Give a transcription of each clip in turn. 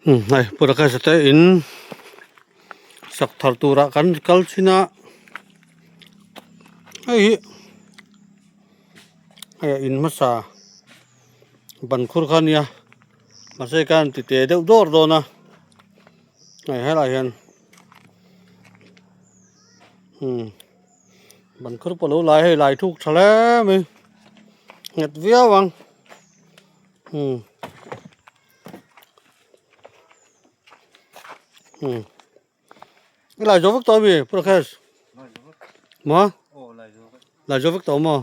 Hei Purakhesa te in sak thar turah kan kal thin a hei hi hei a in hmasa ban khur kha a nia mahse khan ti te deuh dawr dawn a hei helaiah hian umm ban khur pawh a lo lai hei lai thuk tha hle mai nghet viau ang umm. I lai zo vek tawh ami Prakash maw lai zo vek tawh maw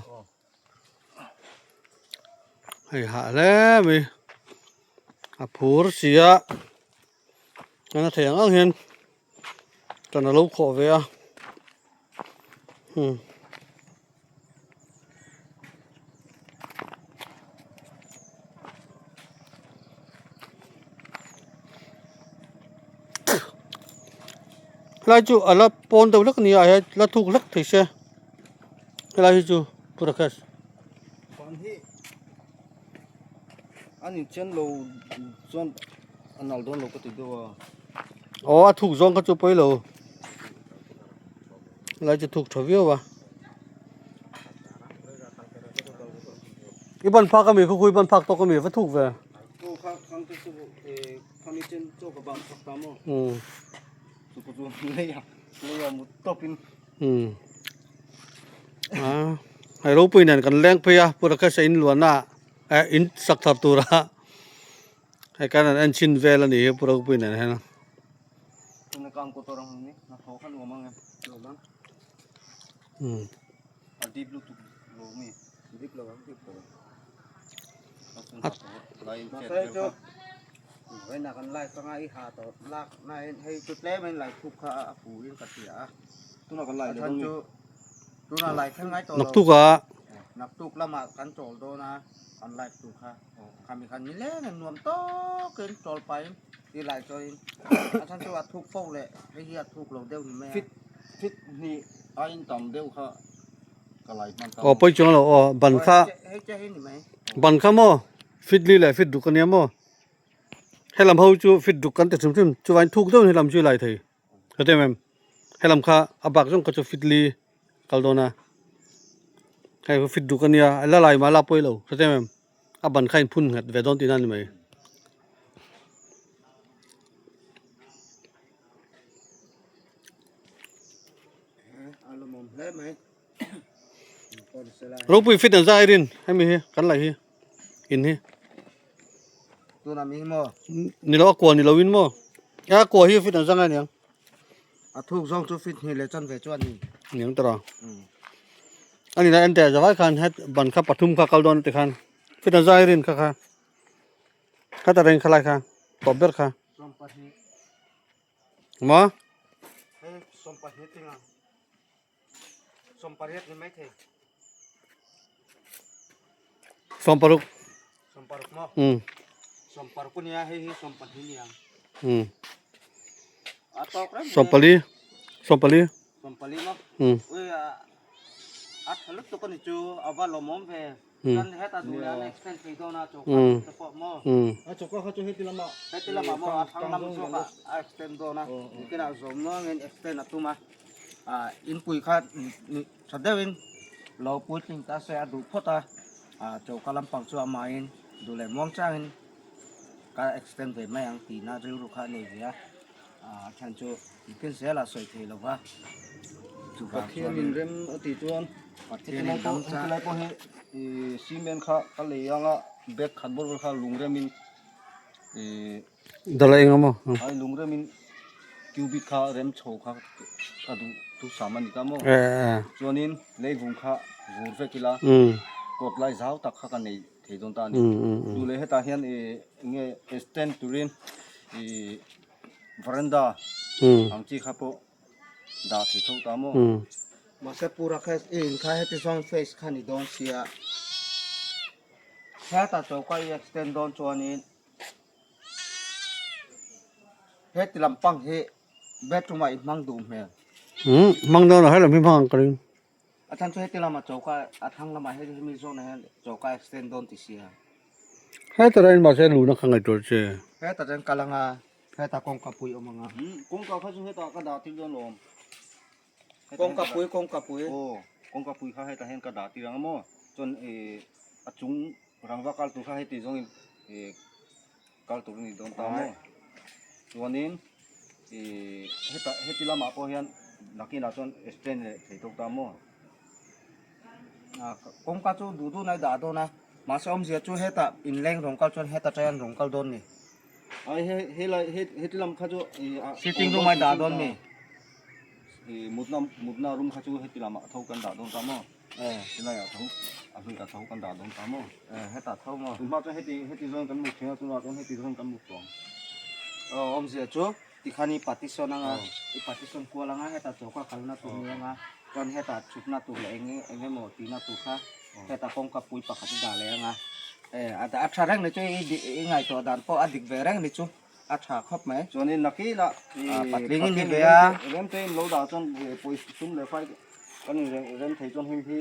hei hah hle mai a phur si a chuan a thei ang ang hian ṭan alo khawh ve a umm. Helai chu a la pawn deuh hlek a ni a he la thuk hlek thei se helai hi chu Purakhas. Aw a thuk zawng kha chu pawi lo. Lai chu thuk tha viau a i ban phak ami khu khu i ban phak tawk ami va thuk ve um a hei ropui nen kan leng phei a Purakhesa in luahna eh in sak thar tura hei kan han en chhin vel a nih hi Pu Ropui nen hian. Naktuk ah Khami khan ni leng in nuam tawk in chawl pah in ti lai chaw in a chhan chu a thuk fo leh hei hi a thuk lo deuh ni mai a. Fit fit hnih aiin tam deuh kha ka lai hman ta Aw pawi chuang lo aw ban kha Hei che hi ni mai. Ban kha maw fit li leh fit duk ania maw helam ho chu fit duk kan ti hrim hrim chuvain thuk deuhin helam chu i lai thei. Ka ti em em helam kha a bak zawng kha chu fit li kal dawn a hei fit duk ania la lai mah la pawi lo ka ti em em a ban kha inphun nghet ve dawn tihna a ni mai. Ropui fit an zai rin hemi hi kan laih hi in hi. Tuna mi maw? Ni lo a kua ni lo in maw? A kua hi fit an zang a niang. A thuk zawng chu fit hnih leh chan ve chu a ni. Niang tara. Ani na ente zawai khan het ban kha pathum kha kal dawn ti khan fit an zai rin kha kha. Kha ta reng kha lai kha tawp ber kha. Maw? Hei 12 tinga. 18 ni mai thei. 16. 16 maw? 16 nia hei hi 12 niang. A tawk reng. 14. 14. 14 maw? Ui a tha lutuk ani chu a va lawmawm ve. Kan heta duh leh an extend thei dawn a choka te pawh maw? A choka kha chu heti lamah. Heti lamah maw a thlang lam zawk ah a extend dawn a. Nikinah zawm nuangin extend a tum a. Ah inpui kha tha deuhin lo puitling ta se a duh phawt a. Ah choka lampang chu amahin duh leh muang changin ka extend ve mai ang tihna rilru kha a nei ve a. Ah a chhan chu nikin zel a sawi thei lo va. Chuvang chuan Pathianin rem a tih chuan Pathianin dam cha. Heti lai pawh hi ih cement kha ka lei anga bag khat bawr vel kha lung remin ih Dala eng emaw. Ai lung remin cubic kha rem chho kha ka duh thusam a ni ta maw. Chuanin leivung kha vur vek ila kawt lai zau tak kha ka nei thei dawn ta a ni. Duh leh hetah hian ih enge extend turin ih veranda ang chi kha pawh dah thei tho ta maw. Mahse pura kha i in kha heti zawng face kha ni dawn sia hetah choka i extend dawn chuanin Heti lam pang hi bedroom ah i hmang duh hmel. Umm hmang dawn lo helam hi hmang ang ka ring. A chhan chu heti lamah choka a thlang lamah hei hemi zawnah hian choka extend dawn ti sia. Heta rain mahse luna kha ngaihtuah che. Heta chuan kal anga. Heta kawngka pui awm anga. Kawngka kha chu hetah ka dah tir dawn lo awm. Kawngka pui kawngka pui. Aw kawngka pui kha hetah hian ka dah tir ang maw chuan a chung rangva kal tur kha heti zawngin kal tur a ni dawn ta maw. Chuanin hetah heti lamah pawh hian nakinah chuan extend leh thei tawk ta maw. Kawngka chu duh duh nai dah dawn a mahse awmzia chu hetah inleng rawng kal chuan heta tang hian rawng kal dawn ni. Ai he helai he heti lam kha chu sitting room ai dah dawn mi. Mutna mutna room kha chu heti lamah tho kan dah dawn ta maw. Helai ah tho a hlui ah tho kan dah dawn ta maw. Hetah tho maw. Tunhma chuan heti heti zawn kan mut thin a tunah chuan heti zawn kan mut tawh ang. Aw awmzia chu tikhan i partition anga i partition kual anga hetah choka kalna tur ni anga chuan hetah chhukna tur leh eng eng emaw tihna tur kha hetah kawngka pui pakhat i dah leh anga a a tha reng ni chu i ngaihtuah dan pawh a dik ve reng ni chu a tha khawp mai. Chuanin nakinah patling in ni ve a. Remte in lo dah chuan pawisa sum leh fai kan in rem thei chuan heng hi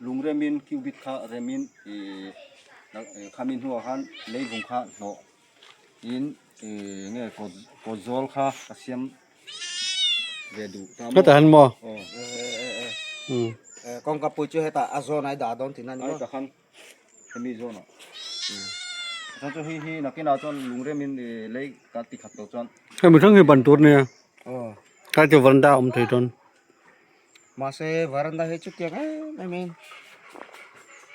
lung remin cubic kha remin khami hnuah khan leivung kha hnawh in nge kawt kawt zawl kha ka siam ve duh ta maw. Hetah hian maw? Kawngka pui chu hetah a zawn a i dah dawn tihna a ni maw? Ai takhan hemi zawn ah. Chuan chu hei hi nakinah chuan lungrem in lei kan ti khat tawh chuan. Hei mihring hi ban tur nia. Kai chu varanda a awm thei dawn. Mahse varanda hi chutiang em em in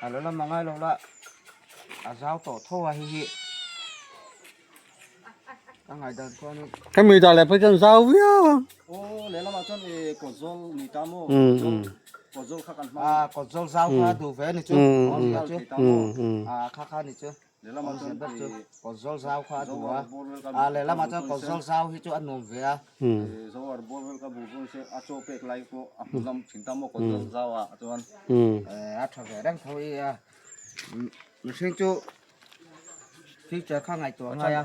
a lo la mangai lo la a zau tawh tho a hei hi ka ngaihdan chuan in. Hemi dah leh phei chuan zau viau a. Aw lehlamah chuan kawt zawl ni ta maw kawt zawl kha kan hmang. A kawt zawl zau kha duh ve ni chu awmzia chu a kha kha ni chu awmzia ber chu kawt zawl zau kha a duh a a lehlamah chuan kawt zawl zau hi chu a nuam ve a. Zoar bawr vel ka bu pawh se a chaw pek lai pawh a hmu lam thin ta maw kawt zawl zau ah chuan. A tha ve reng tho i a mihring chu Future kha ngaihtuah ngai a,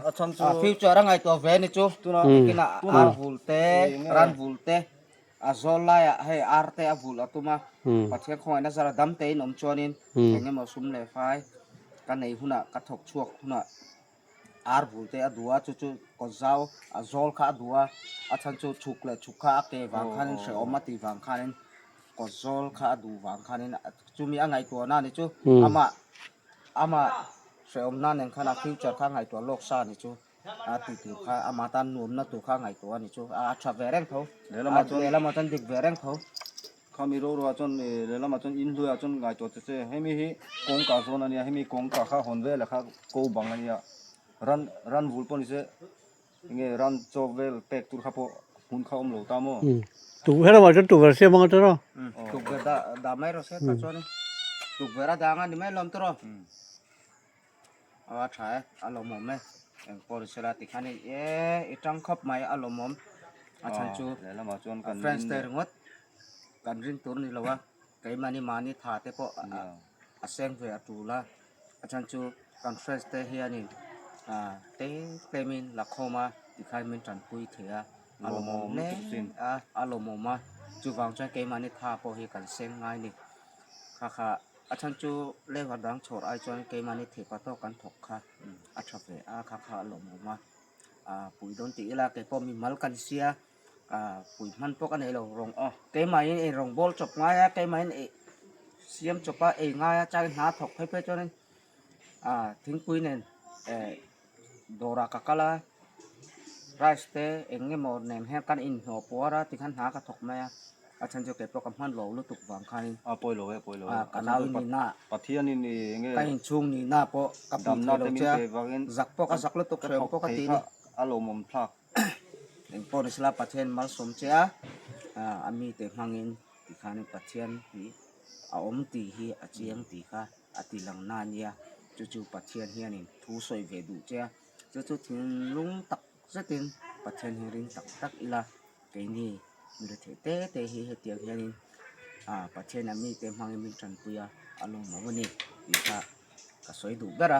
a future a ngaihtuah ve ni chu kinah ar vul te ran vul te a zawl laiah hei ar te a vul a tum a Pathian khawngaihna zara dam tein awm chuanin eng emaw sum leh fai ka nei hunah ka thawk chhuak hunah ar vul te a duh a chu chu kawt zau a zawl kha a duh a a chhan chu chhuk leh chhuk kha a ke vang khanin hrehawm a tih vang khanin kawt zawl kha a duh vang khanin chumi a ngaihtuahna ni chu amah. Amah hrehawmna nen khan a future kha ngaihtuah lawk sa a ni chu a tih tur kha amah tan nuamna tur kha ngaihtuah a ni chu a tha ve reng tho lehlamah chuan dik ve reng tho. Khami ro ro ah chuan lehlamah chuan in hluiah chuan ngaihtuah che che hemi hi kawngka zawn a nia hemi kawngka kha hawn velah kha ko bang a nia ran ran vul pawh ni se enge ran chaw vel pek tur kha pawh hmun kha awm lo ta maw. Helamah chuan tukverh siam anga tawh. Tukverh dah dah mai rawh se tah chuan tukverh a dang a ni mai lawm tawh rawh. Aw a tha e a lawmawm e eng pawh ni sela tikhan i e i tang khawp mai a lawmawm a chhan chu lehlamah chuan kan friends te ringawt kan ring tur ni lo a keimahni mahni tha te pawh a seng ve a tul a. A chhan chu kan friends te hianin te tlemin la khawm a tikhan min tanpui thei a a lawmawm hle a a lawmawm a chuvang chuan keimahni tha pawh hi kan seng ngai a ni kha kha a chhan chu level dang chhawr ai chuan keimahni theih pa tawk kan thawk kha a tha ve a kha kha a lawmawm a pui dawn tih ila keipawh mimal kan sia pui hman pawh ka nei lo rawng keimahin ei rawng bawl chawp ngai a keimahin ei siam chawp a ei ngai a chuan hna thawk phei phei chuanin thingpui nen dawrah ka kal a rice te eng emaw nen hian kan inhnawh puar a tikhan hna ka thawk mai a a chhan chu keipawh ka hman lo lutuk vang khanin a pawi lo e pawi lo e ka nau in nihna Pathianin eng nge ka inchhung nihna pawh ka pui damna thei lo te min che a pe vangin zak pawh ka zak lutuk ka hrem thawk pawh ka thei ti kha ni. a lawmawm thlak. Engpawh ni sela Pathian malsawm che a, a mite hmangin tikhanin Pathian hi a awm tih hi a chiang tih kha a ti lang na a nia. Chu chu Pathian hianin thu sawi ve duh che a, chu chu thinlung tak zetin Pathian hi ring tak tak ila keini mi rethei te te hi hetiang hianin Pathian a mite hmangin min tanpui a, a lawmawm a ni tih kha. Ka sawi duh ber a,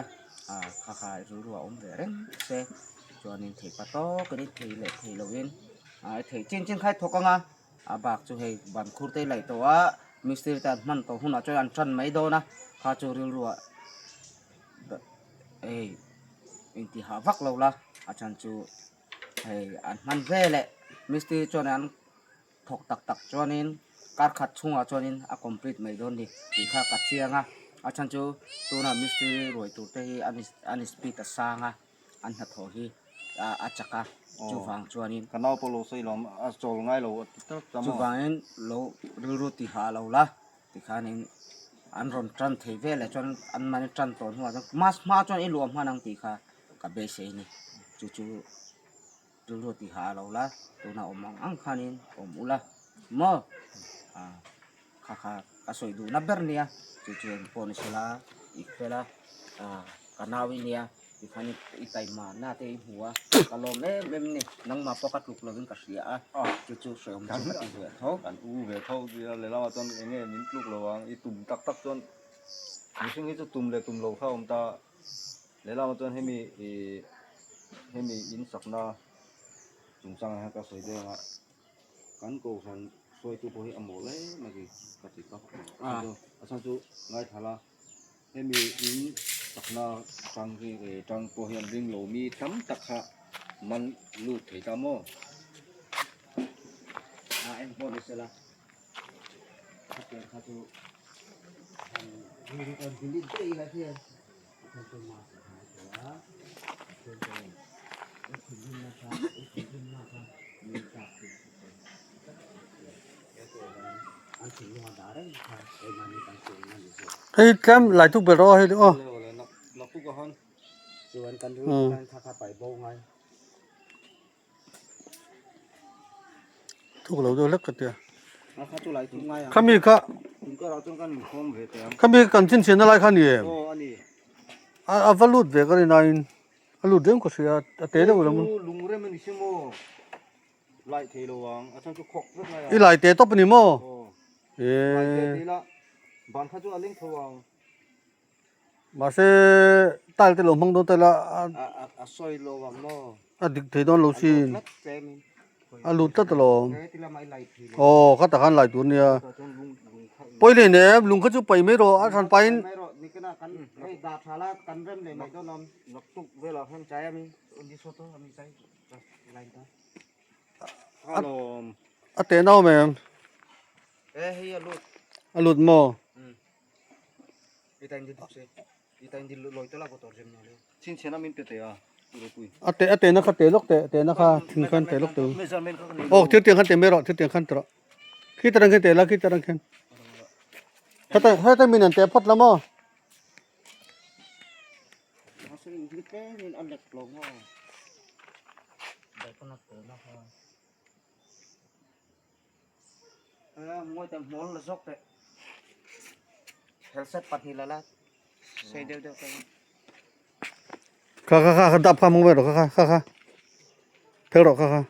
kha kha rilru a awm ve reng se chuanin thei pa tawk in thei leh thei lovin i thei chin chin kha i thawk ang a, a bak chu hei ban khur te i laih tawh a mistiri te an hman tawh hunah chuan an tan mai dawn a kha chu rilru ah hei intihah vak lo la a chhan chu. Hei an hman veleh mistiri chuan an thawk tak tak chuanin kar khat chhungah chuanin a complete mai dawn ni tih kha ka chiang a, a chhan chu tuna mistiri ruai tur te hi an speed a sang a, an hnathawh hi a chak a chuvang chuanin Ka nau pawh lo sawi lo a chawl ngai lo a ti tak tak maw? Chuvangin lo rilru ti hah lo la tikhanin an rawn tan thei veleh chuan an mahni tan tawh hnuah chuan mass hma chuan i luah hman ang tih kha ka beisei a ni chu chu. Rilru ti ha lo la, tuna awm ang ang khanin awm ula maw? Ah, kha kha ka sawi duhna ber nia, chu chu eng pawh ni sela i fel a, ah, ka nau i nia tikhan i taima na te i hmu a, ka lawm em em ni, nangmah pawh ka tluk lovin ka hria a, chu chu hrehawm chu ka ti ve tho. Kan u ve tho tia lehlamah chuan eng nge min tluk lo ang, i tum tak tak chuan mihring hi chu tum leh tum lo kha a awm ta. Lehlamah chuan hemi ih hemi in sakna chungchangah hian ka sawi deuh a, kan kohhran hruaitu pawh hi a mawl em a ni ka ti ta a chhan chu ngaithla la hemi in sakna tang hi ih tang pawh hian ring lo mi tam tak kha man lut thei ta maw? A engpawh ni sela. Hei tlem lai tuk ber aw hei aw. Thuk lo deuh hlek ka tia. Khami kha khami kan chhinchhiahna lai kha a ni em? A va lut ve ka rin aiin a lut reng ka hria a te deuh lo maw? I lai te tawp a ni maw? Mahse tile te lo hmang dawn ta ila a sawi lo ang maw a dik thei dawn lo sin a lut tlat alawm aw kha tak khan lai tur nia pawi leh nem lung kha chu paih mai rawh a hran pahin a teh nau em a lut maw. A teh a tehna kha teh lawk teh tehna kha thing khan teh lawk teh u aw thil tiang khan teh mai rawh thil tiang khan teh rawh khi tarang khan teh la khi tarang khan heta heta min an teh phawt la maw. Kha kha kha dap kha mung ve rawh kha kha kha kha phel rawh kha kha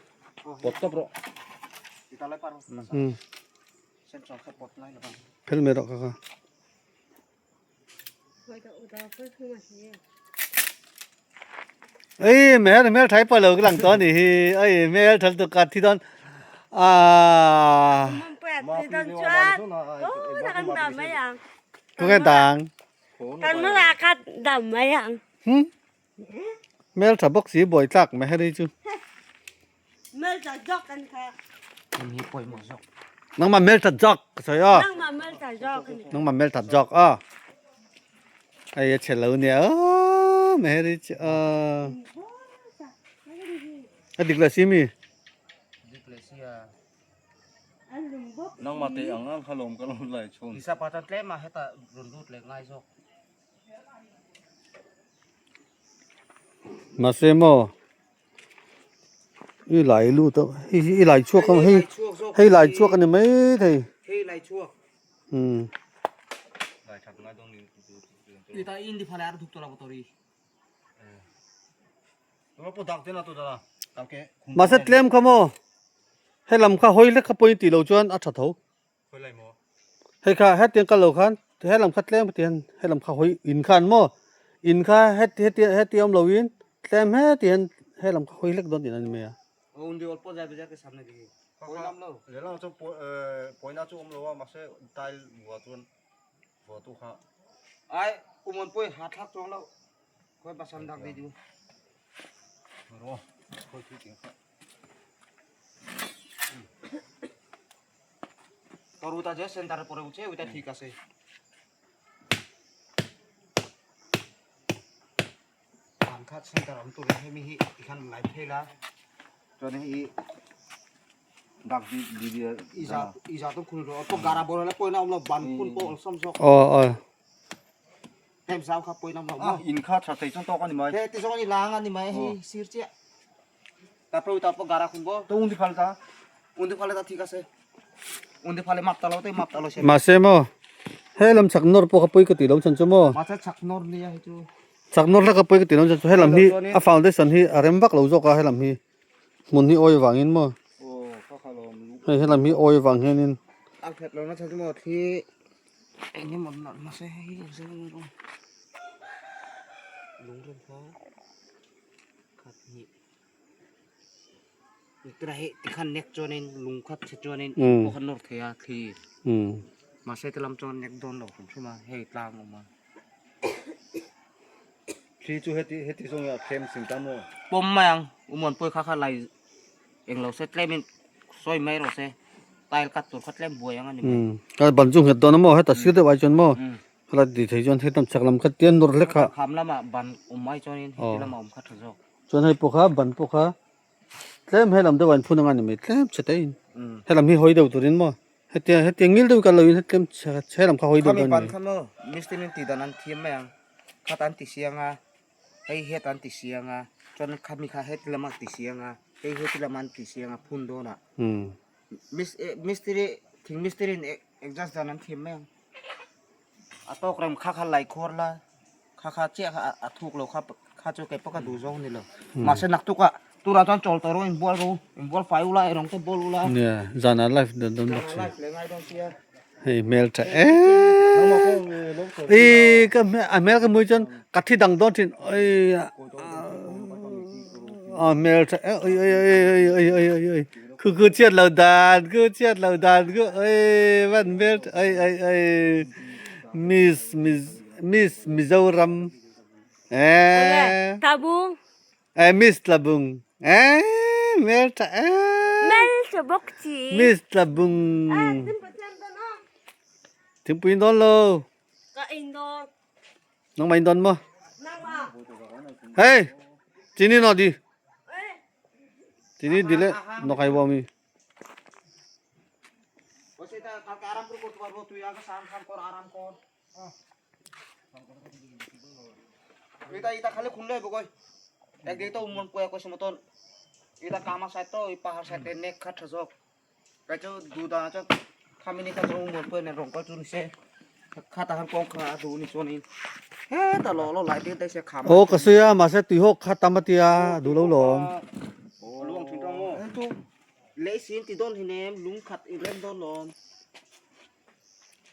um phel mai rawh kha kha. Ei mel mel thai pa lo lang to ni hi ei mel thal tu kat thi don a tu cái dang hm mel tha bawk si buai tlak mai heri chu nangmah mel tha zawk ka sawi aw nangmah mel tha zawk aw hei a chhe lo nia aw meheri chu aw a dik lo si mi nangmah teh ang ang kha lawm ka lo lai chhun Mahse maw i lai lut a hei hi i lai chhuak ang hei hei lai chhuak a ni mai thei umm. Mahse tlem kha maw helam kha hawi hlek kha pawhin tih loh chuan a tha tho. Hei kha hetiang kal lo khan helam kha tlem heti hian helam kha hawi in khan maw in kha heti heti heti awm loin tlem heti hian helam kha hawi hlek dawn tihna a ni mai a. তোর ওটা যে সেন্টারে পড়ে উঠছে ওইটা ঠিক আছে। Khat center om tur hemi hi ikhan lai phela chuan hei dak di di di iza iza to khul ro to gara bor le poina om lo ban phun po olsom sok aw aw hem zau kha poina om lo a in kha tha thei chuan tawk a ni mai he ti zawng ani lang ani mai hei sir chiah তারপর ওই তারপর গাড়া খুলবো তো undi phal ta উন্দি ফালে তা ঠিক আছে উন্দি ফালে মাপতা লো তো মাপতা লো সে mahse maw he lam chak nawr pawh kha pawi ka tih lo chan chu maw মাছের ছাক নর নিয়ে হয়তো chak nawr hlek a pawi ka tih lo chan chu he lam hi a foundation hi a rem vak lo zawk a he lam hi hmun hi awi vangin maw hei he lam hi awi vang hianin a khat lo na chan chu maw thli engemaw mahse hei lungrem kha khat hnih tunah hi tikhan nek chuanin lung khat chhe chuanin pawh kha nawr thei a thli mahse ti lam chuan nek dawn lo hrim hrim a hei tlang awm a thli chu heti heti zawng a thlem sing ta maw pawm mai ang umuan pawi kha kha lai englo se tlemin sawi mai rawh se tile cut tur kha tlem buai ang a ni mai. Ka ban chu nghet dawn a maw heta sir deuh ai chuan maw helai ti thei chuan hetam chak lam kha tian nawr hlek kha kham lamah ban awm ai chuanin heti lamah awm kha tha zawk. Chuan hei pawh kha ban pawh kha tlem he lam deuh ah in phun anga ni mai tlem chhe te in he lam hi hawi deuh turin maw hetia hetia ngil deuh kal lo in tlem chhe he lam kha hawi deuh dawn ni mai. Khami ban kha maw mistiri in tih dan an thiam mai ang khat an ti siang a hei het an ti siang a chuan khami kha heti lamah ti siang a hei heti lamah an ti siang a phun dawnah mistiri thing mistiri in adjust dan an thiam mai ang a tawk rem kha kha lai khuar la kha kha chiah kha a thuk lo kha kha chu kei pawh ka duh zawng a ni lo mahse naktuk ah turah chuan chawl tawh rawh inbual rawh inbual fai ula erawng te bawl ula nia zanah live dan dawn bawk si live leh ngai dawn sia hei hmel tha em ih ka hmel a hmel ka hmuh chuan ka thi dang dawn thin oi a hmel tha em oi oi oi oi oi oi oi khu khu chiat lo dan khu chiat lo dan khu oi van hmel tha oi oi oi miss miss miss Mizoram eh Tlabung eh miss Tlabung eh hmel tha em Hmel tha bawk chi miss Tlabung thingpui in dawn lo Ka in dawn Nangmah in dawn maw? Hey, chini no di. Chini dile no kai bo mi. এটা এটা খালি খুললে হইব কই একদিকে তো মন কয়া কইছে মতন এটা কামা সাইড তো এই পাহাড় সাইডে নেক খাট জক কাইছো দুদা চক খামিনি খাটো মন কই নে রং কই চুনছে khata han kong kha du ni chuanin heta lo lo lai te te se kham Aw ka sawi a mahse tuihawk kha tam a tia duh lo lawm. Luang thin tang maw? Chu lei sin ti dawn hi nem lung khat i rem dawn lawm.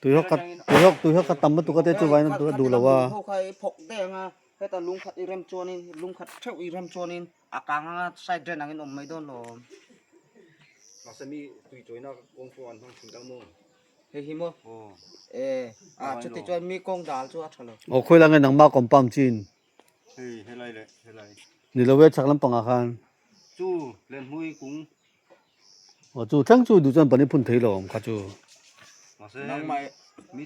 Tuihawk kha tuihawk tuihawk kha tam lutuk a te chu vain a duh lo a. Ho kha i phawk deuh ang a heta lung khat i rem chuanin lung khat theuh i rem chuanin a kang anga side ren angin awm mai dawn lawm. Mahse mi tui chawina kawng pawh an hmang thin tang maw? Hei hi maw? E a chuti chuan mi kawng dal chu a tha lo. Aw khawi lange nangmah compound chin. Hei helai leh helai. Ni lo e chak lampangah khan. Chu lenhmui kung. Aw chu thleng chu duh chuan pani phun thei lo awm kha chu. Mahse mi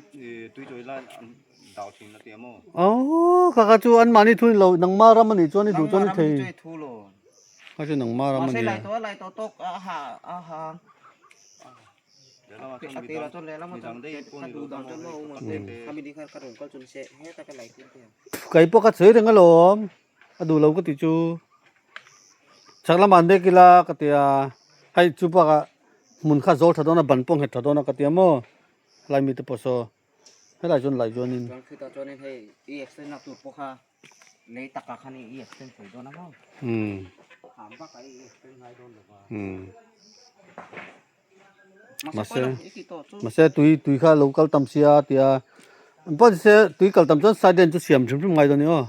tui chawi lai an dau thin a ti a maw? Aw kha kha chu anmahni thu ni lo nangmah ram a nih chuan i duh chuan i thei. Nangmah ram hi chu i thu lo. Kha chu nangmah ram a Mahse nia. lai tawh a lai tawh tawk a ha a ha. Kai pawh ka chhui reng alawm a duh lo ka tih chu chak lamah an dek ila ka ti a hei chu bakah hmun kha zawl tha dawn a ban pawh nghet tha dawn a ka ti a maw helai mite pawh saw helai chuan lai chuanin. Mahse mahse tui tui kha lo kal tam sia tia pawh se tui kal tam chuan side lane chu siam hrim hrim ngai dawn a ni aw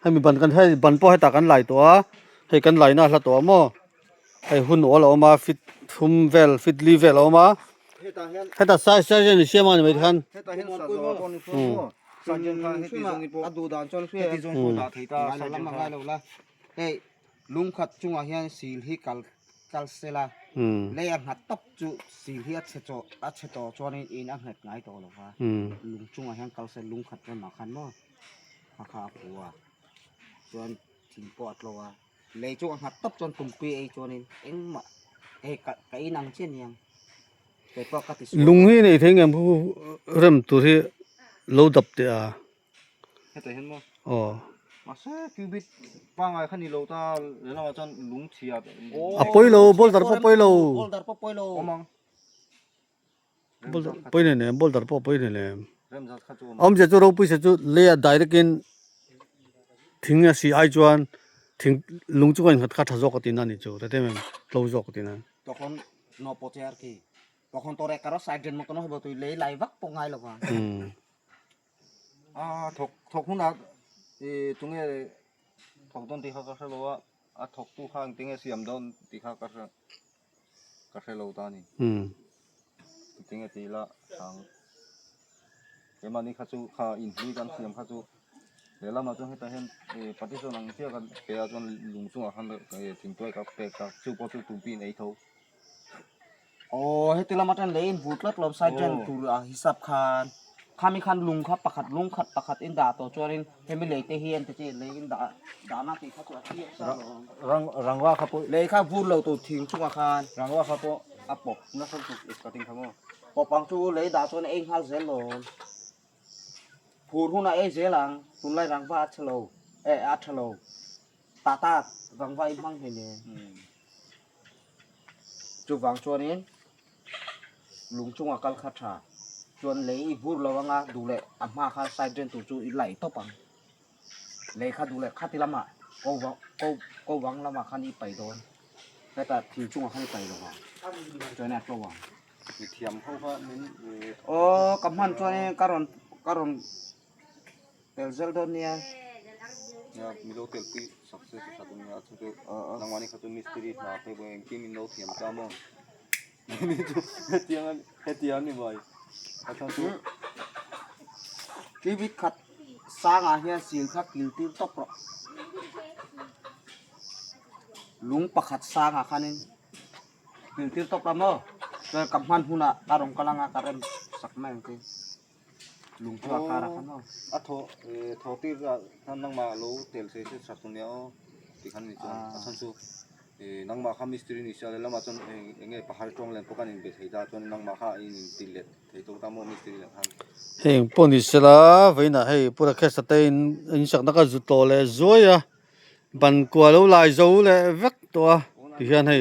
hemi ban kan hei ban pawh hetah kan lai tawh a hei kan laina a hla tawh a maw hei hun awl a awm a feet thum vel feet li vel a awm a hetah side side lane siam a ni mai khan. Lungkhat chungah hian sil hi kal kal sela lei a nghat tawp chu sil hi a chhe chaw a chhe tawh chuanin in a nghet ngai tawh lo va lung chungah hian kal se lungkhat remah khan maw a kha a phu a chuan thing pawh a tlo a lei chu a nghat tawp chuan tumpui ei chuanin engmah hei ka ka in ang chiah aniang kei pawh ka ti sual Lung hi nei thei ngem hu rem tur hi lo dap teh a. Hetah hian maw? Aw. Mahse cubit pangai kha ni lo ta lehlamah chuan lung chhia A pawi lo boulder pawh pawi lo. Boulder pawh pawi lo. Awm ang. Boulder pawi nei nem boulder pawh pawi nei nem. Rem zat kha chu awm. Awmzia chu ropui se chu lei ah direct in thing a si ai chuan thing lung chu ka innghat kha tha zawk a tihna a ni chu hre em em tlo zawk a tihna. Tawkhawn no pawh che arki. Tawkhawn tawreh kar a side ren mawh tawh tui lei lai vak pawh ngai lo va. A thawk thawk hunah ih tunge thawk dawn tih kha ka hre lo a, a thawk tu kha engtinge siam dawn tih kha ka hre ka hre lo ta a ni. Engtinge tih ila ang keimahni kha chu kha inhlui kan siam kha chu lehlamah chuan hetah hian ih partition ang chiah kan pe a chuan lung chungah khan thingtuai ka pek a chu pawh chu tumpiin ei tho. Aw heti lam atang lei in vur tlat lawm side ren tur a hisap khan khami khan lung kha pakhat lung khat pakhat in dah tawh chuanin hemi lei te hi an ti chi lei in dah dahna tih kha chu a chiah sa lawm. Rang rangva kha pawh lei kha vur lo tur thing chungah khan rangva kha pawh a pawp nasa lutuk i cutting kha maw. Pawp ang chu lei dah chuan ei nghal zel lawm. Phur hunah ei zel ang tunlai rangva a chhe lo eh a tha lo tata rangva i hmang hleinem. Chuvang chuanin lung chunga kal kha tha chuan lei i vur lo anga duh leh a hma kha side ren tur chu i laih tawp ang. Lei kha duh leh khati lamah ko ko ko vang lamah khan i paih dawn. Hetah thing chungah khan i paih lo ang. Chuan a tlo ang. Mithiam ho kha min Aw ka hman chuanin ka rawn ka rawn Tel zel dawn nia. Nia milo tel pui success a that ania chu chu nangmahni kha chu mistiri hna te pawh engkim in lo thiam ta maw ni chu hetiang hetiang ani mai a chhan chu TV khat sangah hian sil kha kil tir tawp rawh lung pakhat sangah khanin kil tir tawp la maw chuan ka hman hunah ka rawn kal anga ka rem sak mai ang che. Lung chu a kar a khan aw. A thaw thaw tir ah khan nangmah lo tel thei se tha tur nia aw ti khan ni chuan a chhan chu nangmah kha mistiri ni sia lehlamah chuan eng nge pahar tawng len pawh khan in be thei ta chuan nangmah kha in in ti let thei tawk ta maw mistiri leh khan. Hei eng pawh ni sela vawiinah hei Pu Rakesh-a te in in sakna kha zu tawh leh zuai a ban kua lo lai zo leh vek tawh a tihian hei.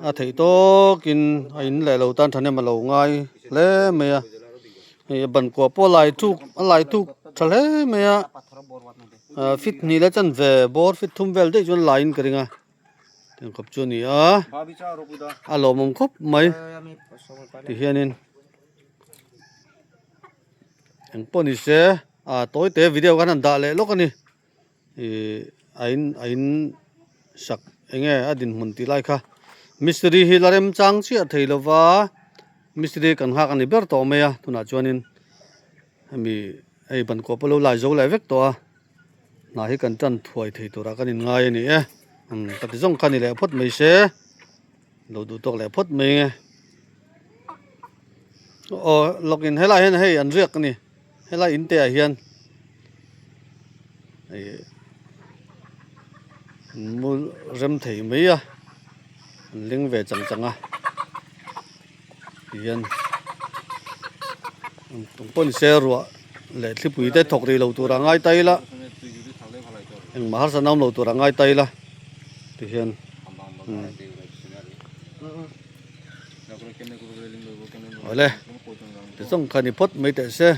A theih tawkin a in leh lo tan thahnem a lo ngai hle mai a hei a ban kuah pawh a lai thuk a lai thuk tha hle mai a ah feet hnih leh chanve bawr feet thum vel daih chuan laiin ka ring a tiang khawp chu a ni a a lawmawm khawp mai tihianin engpawh ni se ah tawi te video khan han dah leh lawk a ni. Ihh a in a in sak eng nge a dinhmun tih lai kha mistiri hi la remchang chiah thei lo va mistiri kan nghak a ni ber tawh mai a tunah chuanin hemi hei ban kawp pawh lo lai zo leh vek tawh a hna hi kan tan thuai thei turah kan inngai a ni e umm ka ti zawng kha ni leh phawt mai se lo duh tawk leh phawt mai nge aw lawk in helai hian hei an riak a ni. Helai in te ah hian ih an mu rem thei mai a an ling ve chang chang a tihian eng pawh ni se ruah leh thlipui te thawk rih lo tur a ngai ta ila engmah harsa na awm lo tur a ngai ta ila tihian awle ti zawng kha ni phawt mai teh se.